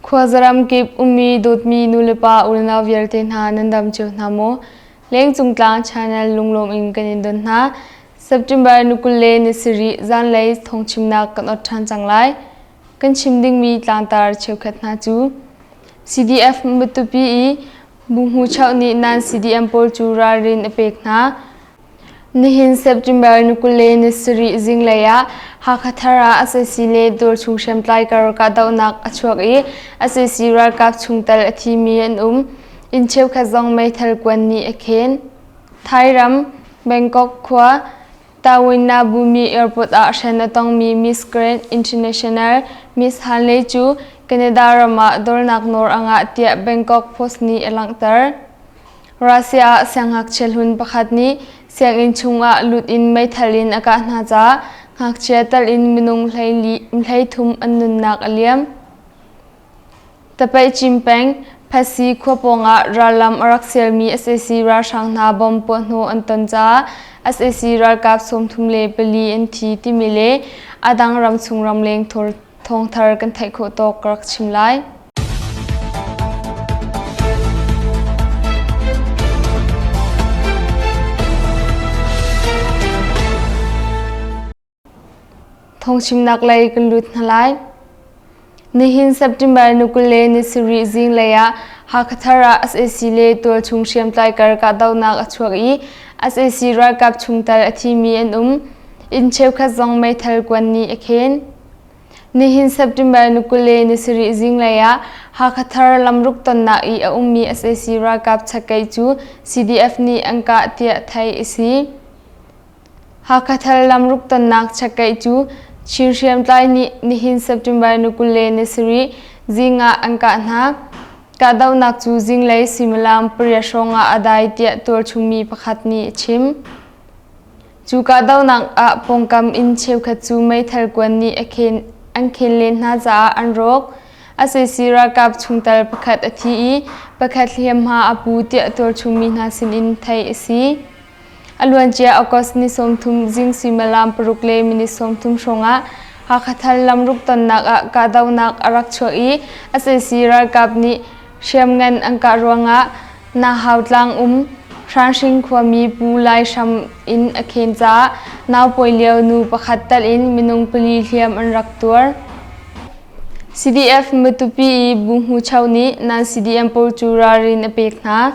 Khuazaram kip ummi dawtmi nulepa unau vialte hna nan dam cio hna maw? Lengcung Tlang Channel lunglawm in kan in don hna. September ni 20 le ni sarih zanlei thawngchimnak kan ot ṭhan cang lai. Kan chim dingmi tlangtar cheukhat hna cu CDF Matupi i Buhmu Chauh nih nan CDM pawl cu ralrin a pek hna. Nihin September ni 20 le ni sarih zinglei ah Hakha Thar ah sac le Dawrchung hriamtlai kar kahdohnak a chuak i sac ralkap chungtel a thimi an um. Inn cheukhat zong meithal kuan nih a khen. Thai ram, Bangkok khua, Tawinabumi Airport ah hren a tongmi Miss Grand International Miss Hanley cu Canada ram ah dornak nawl a ngah tiah Bangkok Post nih a langhter. Russia ah siangngakchia hlun pakhat nih sianginn chungah lut in meithal in a kah hna caah ngakchia tal in minung 33 an nunnak a liam. Tapaih peng, Phasi khua pawngah rallam a rak sialmi sac ralhrang hna bomb puahhnawh an ton caah sac ralkap 34 an thi timi le a dang ramchung ramleng thawngthar kan theih khawh tawk ka rak chim lai. Thawngchimnak lei kan lut hna lai. Nihin September ni 20 le ni sarih zinglei ah Hakha Thar ah sac le tualchung hriamtlai kar kahdohnak a chuak i sac ralkap chungtel a thimi an um. Inn cheukhat zong meithal kuan nih a khen. Nihin September ni 20 le ni sarih zinglei ah Hakha Thar lamruk tonnak i a ummi sac ralkap chakkeih cu CDF nih an kah tiah theih a si. Hakha Thar lamruk tonnak chakkeih cu Chin hriamtlai nih nihin September ni 20 le ni sarih zing ah an kah hna. Kahdohnak cu zinglei suimilam pariat hrawng ah a dai tiah tualchungmi pakhat nih a chim. Cu kahdohnak ah pawngkam inn cheukhat cu meithal kuan nih an khen len hna caah an rawk. Sac ralkap chungtel pakhat a thi i pakhat hliamhma a pu tiah tualchungmi hna sinin theih a si. A luancia August ni 30 zing suimilam paruk le minute 30 hrawngah Hakha Thal lamruk tonnak ah kahdohnak a rak chuak i sac ralkap nih hriamngan an kah ruangah Nahau tlang um Hranhring khuami Pu Lai Hram in a khen caah naupawi lio nu pakhat tal in minung pali hliam an rak tuar. CDF Matupi i Bu Hmu Cho nih nan CDM pawl cu ralrin a pek hna.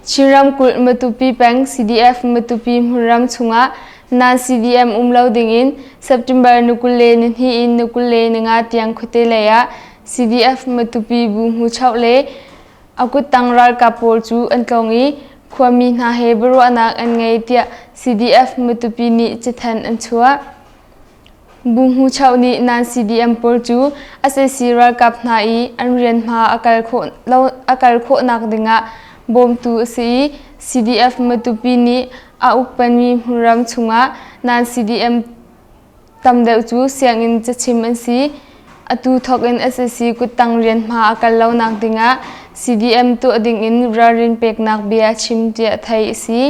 Chin ramkulh Matupi peng CDF Matupi hmunram chungah nan CDM um lo dingin September ni 20 le ni hnih in ni 20 le ni nga tiang khuate lei ah CDF Matupi bu hmuchoh le a kuttang ralkap pawl cu an tlawng i khuami hna he biaruahnak an ngei tiah CDF Matupi nih cathanh an chuah. Buhmuchoh nih nan CDM pawl cu sac ralkap hna i an rianhma a kal khawhnak dingah bawmtu a si i CDF Matupi nih a ukpenmi hmunram chungah nan CDM tam deuh cu sianginn cachim an si. Atu thawk in sac kuttang rianhma a kal lonak dingah CDM tuah dingin ralrin peknak bia a chim tiah theih a si.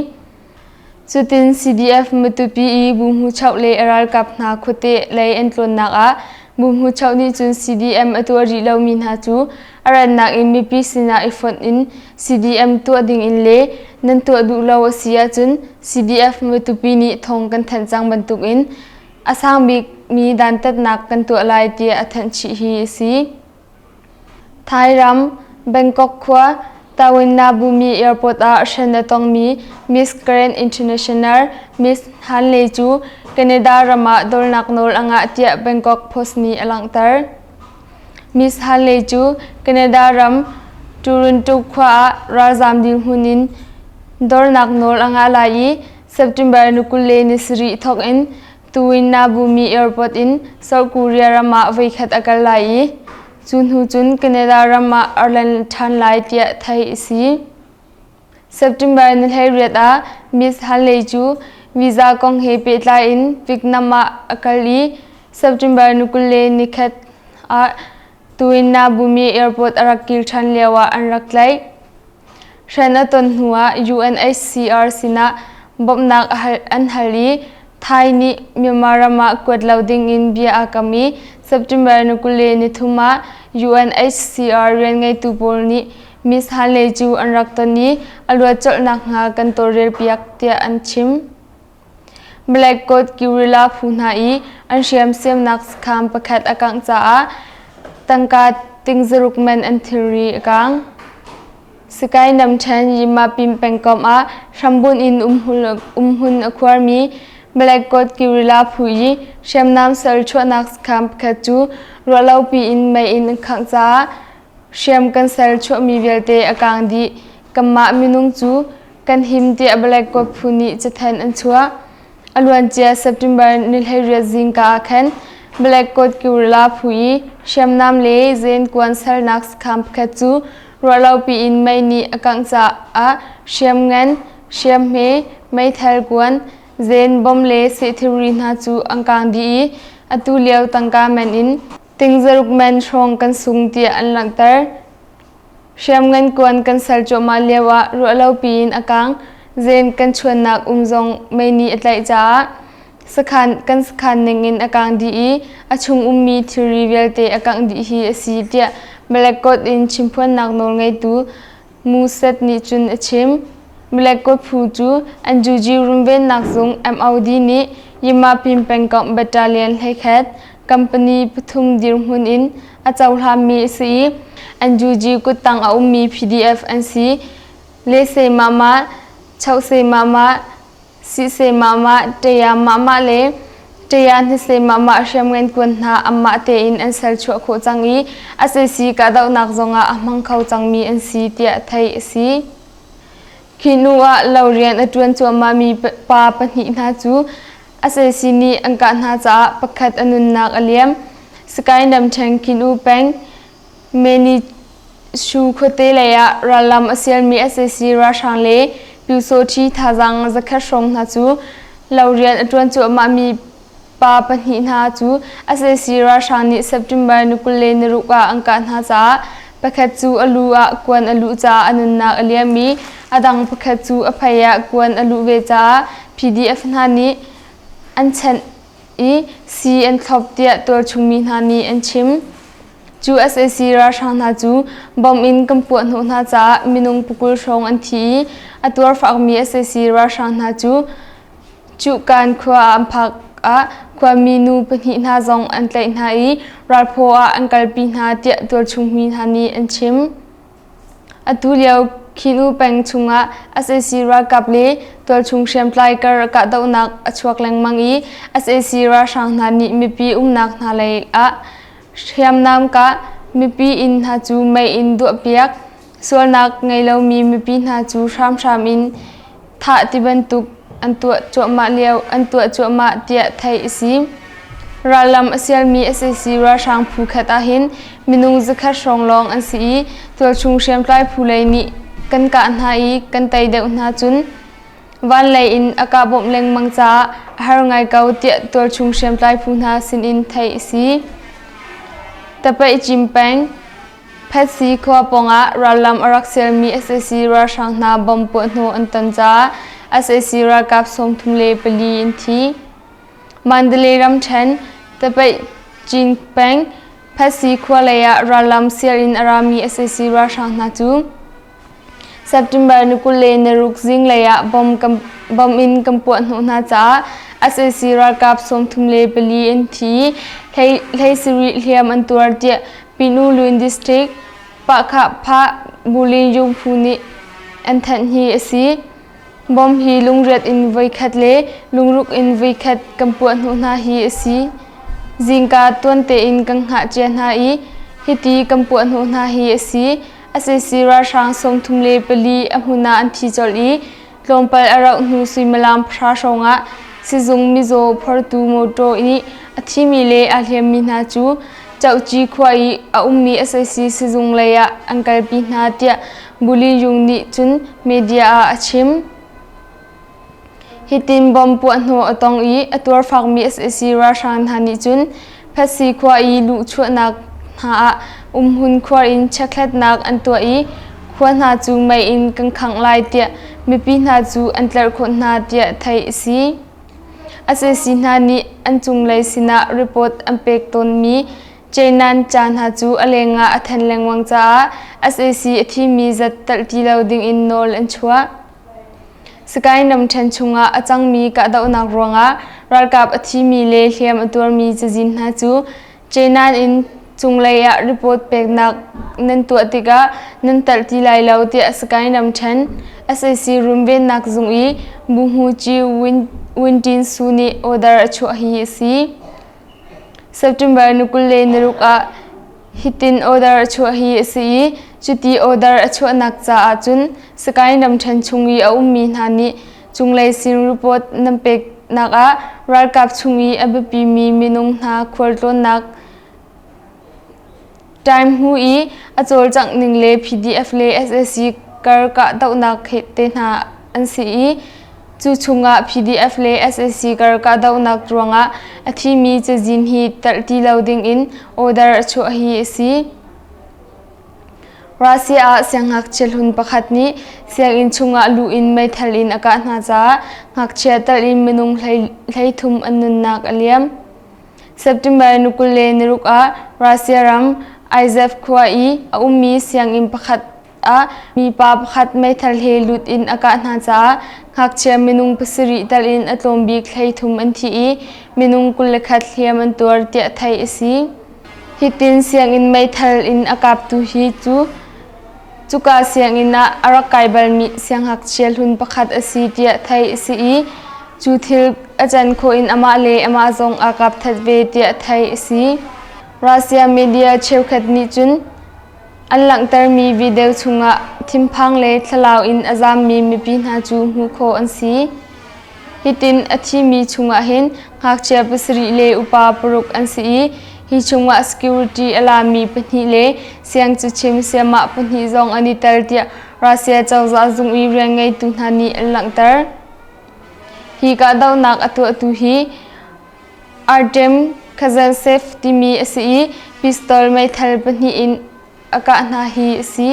Cutin CDF Matupi i Buhmuchoh le a ralkap hna khuate lei an tlawnnak ah Buhmuchoh nih cun CDM a tuah rih lomi hna cu a rannak in mipi sinah i fonh in CDM tuah dingin le nan tuah duh lo a si ahcun CDF Matupi nih thong kan thanh cang bantukin a sang bikmi dantatnak kan tuah lai tiah a thanh chih hi a si. Thai ram, Bangkok khua, Tawinabumi Airport ah hren a tongmi Miss Grand International Miss Hanley cu Canada ram ah dawlnak nawl a ngah tiah Bangkok Post nih a langhter. Miss Hanley cu Canada ram Toronto khua ah ralzaam dirhmun in dawrnak nawl a ngah lai i September ni 20 le ni sarih thawk in Tuwinabumi Airport in South Korea ram ah voikhat a kal lai i cu hnu cun Canada ram ah a lan ṭhan lai tiah theih a si. September ni 18 ah Miss Hanley cu visa kong he pehtlai in Vietnam ah a kal i September ni 20 le nikhat ah Tuwinabumi Airport a rak kir ṭhan lioah an rak tlaih. Hren a ton hnuah UNHCR sinah bawmhnak an hal i Thai nih Myanmar ram ah kuat lo dingin bia aa kam i September ni 23 ah UNHCR rianngeitu pawl nih Miss Hanley cu an rak ton i a luat colh nakhnga kan tawlrelpiak tiah an chim. Black Coat Guerrilla phu hna i an hriamsiamnak sakhan pakhat a kangh caah tangka ting zaruk man an thilri a kang. Sakae namṭhen Yimapin pengkomh ah hrambunh in umhmun a khuarmi Black Coat Guerrilla phu i hriamnam serchuahnak sakhan pakhat cu ruahlopi in mei in an khangh caah hriam kan ser chuahmi vialte a kang dih. Kanmah minung cu kan him tiah Black Coat phu nih cathanh an chuah. A luancia September ni 18 zingka ah khan Black Coat Guerrilla phu i hriamnam le zenkuan sernak sakhan pakhat cu ruahlopi in mei nih a kangh caah hriamngan, hriamhme, meithal kuan, zen bom le seh thilri hna cu an kang dih i atu lio tangka man in ting zaruk man hrawng kan sung tiah an langhter. Hriamngan kuan kan ser cuahmah lioah ruahlopi in a kang. Zen kan chuannak um zong mei nih a tlaih caah sakhan kan sakhan ningin a kang dih i a chung ummi thilri vialte a kangh dih hi a si tiah Black Coat in chimphuannak nawlngeitu Muset nih cun a chim. Black Coat phu cu NUG runvennak zung MOD nih Yimapin pengkomh battalion 11 company pathum dirhmun in a cohlanmi a si i NUG kuttang a ummi PDF an si. Lese mahmah, Chohse mahmah, Sihse mahmah, Ṭaya mahmah le Ṭaya hnase mahmah hriamngan kuan hna anmah tein an serchuah khawh cang i sac kahdohnak zongah a hmang kho cangmi an si tiah theih a si. Khi hnu ah lo rian a ṭuan cuahmahmi pa pahnih hna cu sac nih an kah hna caah pakhat a nunnak a liam. Sakae ramṭhen Khin-U peng Menishu khuate lei ah rallam a sialmi sac ralhrang le Pyusawṭhi thazaang zakhat hrawng hna cu lo rian a ṭuan cuahmahmi pa pahnih hna cu sac ralhrang nih September ni 26 ah an kah hna caah pakhat cu a lu ah kuan a luh caah a nunnak a liam i a dang pakhat cu a phei ah kuan a luh ve caah PDF hna nih an chanh i sii an thlop tiah tualchungmi hna nih an chim. Cu sac ralhrang hna cu bomb in kan puah hnawh hna caah minung pakul hrawng an thi i a tuarfakmi sac ralhrang hna cu Cuhkan khua ah an phak ah khuami nu pahnih hna zong an tlaih hna i ralphaw ah an kalpi hna tiah tualchungmi hna nih an chim. Atu lio Khin-U peng chungah sac ralkap le tualchung hriamtlai kar kahdohnak a chuak lengmang i sac ralhrang hna nih mipi umnak hna lei ah hriamnam kah, mipi inn hna cu mei in duahpiak, sualnak ngei lomi mipi hna cu hramhram in thah ti bantuk an tuah cuahmah lio an tuah cuahmah tiah theih a si. Rallam a sialmi sac ralhrang phu khat ahhin minung zakhat hrawng lawng an si i tualchung hriamtlai phu lei nih kan kah hna i kan tei deuh hna cun van lei in a kah bawmh lengmang caah a har ngai ko tiah tualchung hriamtlai phu hna sinin theih a si. Tapaih Cim peng Phetsi khua pawngah rallam a rak sialmi sac ralhrang hna bomb puahhnawh an ton caah sac ralkap 34 an thi. Mandalay ramṭhen, Tapaih Cin peng, Phetsi khua lei ah rallam sial in a rami sac ralhrang hna cu September ni 26 zinglei ah bomb in kan puahhnawh hna caah sac ralkap 34 an thi i 17 hliam an tuar tiah Pinu Lwin District Pahkhah Bulin Yung phu nih an thanh hi a si. Bomb hi lungriat in voikhat le lungruk in voikhat kan puahhnawh hna hi a si. Zingka tuan tein kan hngah cia hna i hiti kan puahhnawh hna hi a si. Sac ralhrang 34 a hmun ah an thi colh i tlawmpal a rauh hnu suimilam pahra hrawngah sizung mizaw phortu mawṭaw nih a thimi le aa hliammi hna cu Cohci khua i a ummi sac sizung lei ah an kalpi hna tiah Buli Yung nih cun media ah a chim. Hitin bomb puahhnawh a tong i a tuarfakmi sac ralhrang hna nih cun Phetsi khua i luhchuahnak hna ah umhmun khuar in chekhlatnak an tuah i khua hna cu mei in kan khangh lai tiah mipi hna cu an tlerhkhawnh hna tiah theih a si. Sac hna nih an cunglei sinah report an pek tawnmi. Cainan ca hna cu a lengah a then lengmang caah sac a thimi zat telh ti lo dingin nawl an chuah. Sagaing ramṭhen chungah a cangmi kahdohnak ruangah ralkap a thimi le hliam a tuarmi cazin hna cu Cainan in cunglei ah report peknak nan tuah tikah nan telh ti lai lo tiah Sagaing ramṭhen sac runvennak zung i Buhmuci Win Tin Su nih order a chuah hi a si. September ni 26 ah hitin order a chuah hi a si i cuti order a chuahnak caah cun Sagaing ramṭhen chung i a ummi hna nih cunglei sin report nan peknak ah ralkap chung i a biapimi minung hna khualtlawnnak time hnu i a cawlcangh ning le PDF le sac kar kahdohnak te hna an si i cu chungah PDF le sac kar kahdohnak ruangah a thimi cazin hi telh ti lo dingin order a chuah hi a si. Russia ah siangngakchia hlun pakhat nih sianginn chungah luh in meithal in a kah hna caah ngakchia telh in minung 13 an nunnak a liam. September ni 26 ah Russia ram Izhevsk khua i a ummi sianginn pakhat ah mipa pakhat meithal he lut in a kah hna caah ngakchia minung pasarih tal in a tlawm bik 13 an thi i minung 21 hliam an tuar tiah theih a si. Hitin sianginn meithal in a kaptu hi cu cuka sianginn ah a rak kai balmi siangngakchia hlun pakhat a si tiah theih a si i cu thil a can khawh in amah le amah zong aa kap that ve tiah theih a si. Russia media cheukhat nih cun an langhtermi video chungah thinphang le thlalau in a zammi mipi hna cu hmuh khawh an si. Hitin a thimi chungah hin ngakchia pasarih le upa paruk an si i hi chungah security a lami pahnih le siangcachim sayamah pahnih zong an i tel tiah Russia cozah zung i rianngeitu hna nih an langhter. Hi kahdohnak a tuahtu hi Artem Kazantsev timi a si i pistol meithal pahnih in a kah hna hi a si.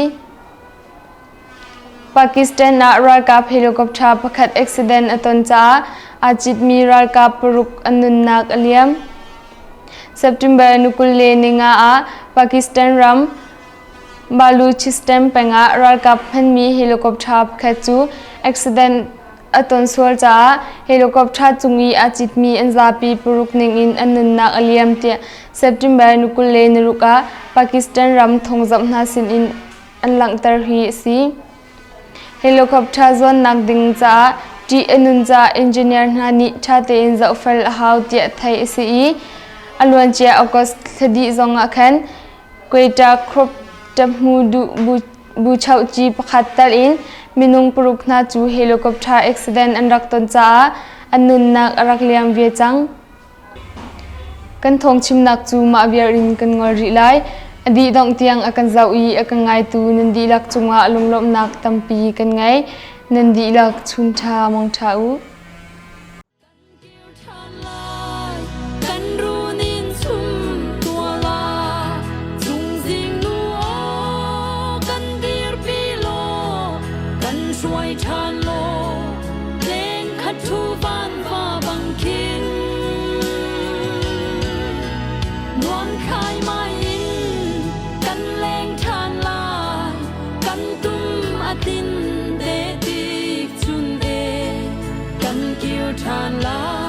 Pakistan ah ralkap helicopter pakhat accident a ton caah aa citmi ralkap paruk an nunnak a liam. September ni 25 ah Pakistan ram Baluchistan peng ah ralkap hmanmi helicopter pakhat cu accident a ton sual caah helicopter cung i aa citmi an zapi paruk ningin an nunnak a liam tiah September ni 26 ah Pakistan ram thawngzamh hna sinin an langhter hi a si. Helicopter zuannak ding caah ṭih a nun caah engineer hna nih ṭha tein zohfel a hau tiah theih a si i a luancia August thla dih zongah khan Quetta Crop ṭahmu duh buchohci pakhat tal in minung paruk hna cu helicopter accident an rak ton caah an nunnak a rak liam ve cang. Kan thawngchimnak cu mah vial in kan ngol rih lai. A dih dongh tiang a kan zoh i a kan ngaitu nan dihlak cungah lunglawmhnak tampi kan ngei. Nan dihlak chun ṭha mang ṭha u. Kan runin chum tua la chungzing nu aw kan dirpi law kan hruai ṭhan law leng khat thu van va bang khin nuam khai mai in kan leng ṭhan lai kan tum a tin te tik chun e kan kir ṭhan lai.